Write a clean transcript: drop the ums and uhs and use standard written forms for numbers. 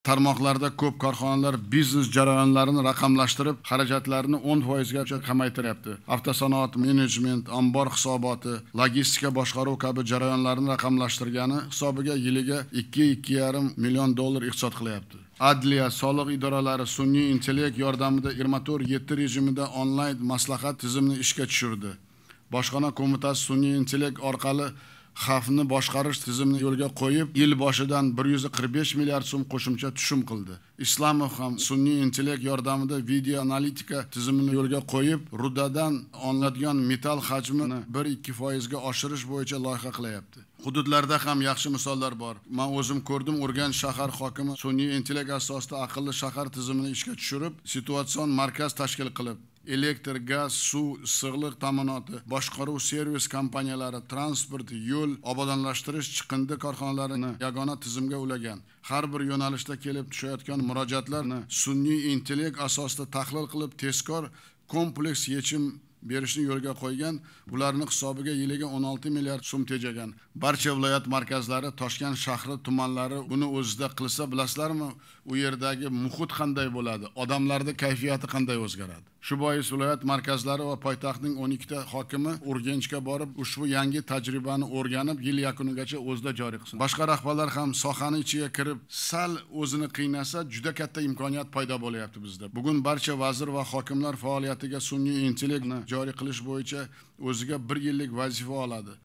Tarmoqlarda ko'p korxonalar biznes jarayonlarini raqamlashtirib, xarajatlarni 10% gacha kamaytiryapti. Avtosanoat, menejment, ombor hisoboti, logistika boshqaruv kabi jarayonlarni raqamlashtirgani hisobiga yiliga 2-2,5 million dollar iqtisod qilyapti. Adliya, soliq idoralari sun'iy intellekt yordamida 24/7 rejimida onlayn maslahat tizimini ishga tushirdi. Bojxona qo'mitasi sun'iy intellekt orqali xavfni boshqarish tizimini yo'lga qo'yib, yil boshidan 145 milliard so'm qo'shimcha tushum qildi. Islomov ham sun'iy intellekt yordamida video analitika tizimini yo'lga qo'yib, rudadan olinadigan metall hajmini 1-2% ga oshirish bo'yicha loyiha qilyapti. Hududlarda ham yaxshi misollar bor. Men o'zim ko'rdim, Urganch shahar hokimi sun'iy intellekt asosida aqlli shahar tizimini ishga tushirib, situatsion markaz tashkil qilib, elektr, gaz, suv, issiqlik ta'minoti, boshqaruv servis kompaniyalari, transport, yo'l, obodonlashtirish, chiqindi korxonalarini yagona tizimga ulagan. Har bir yo'nalishda kelib tushayotgan murojaatlarni sun'iy intellekt asosida tahlil qilib, tezkor kompleks yechim berishni yo'lga qo'ygan, ularning hisobiga yiliga 16 milliard so'm tejagan. Barcha viloyat markazlari, Toshkent shahri tumanlari buni o'zida qilsa, bilasizlarmi, u yerdagi muhit qanday bo'ladi, odamlarning kayfiyati qanday o'zgaradi. Shu bois viloyat markazlari va poytaxtning 12 ta hokimi Urganchga borib, ushbu yangi tajribani o'rganib, yil yakunigacha o'zida joriy qilsin. Boshqa rahbarlar ham sohani ichiga kirib, sal o'zini qiynasa, juda katta imkoniyat paydo bo'lyapti bizda. Bugun barcha vazir va hokimlar faoliyatiga sun'iy intellektni joriy qilish bo'yicha o'ziga 1 yillik vazifa oladi.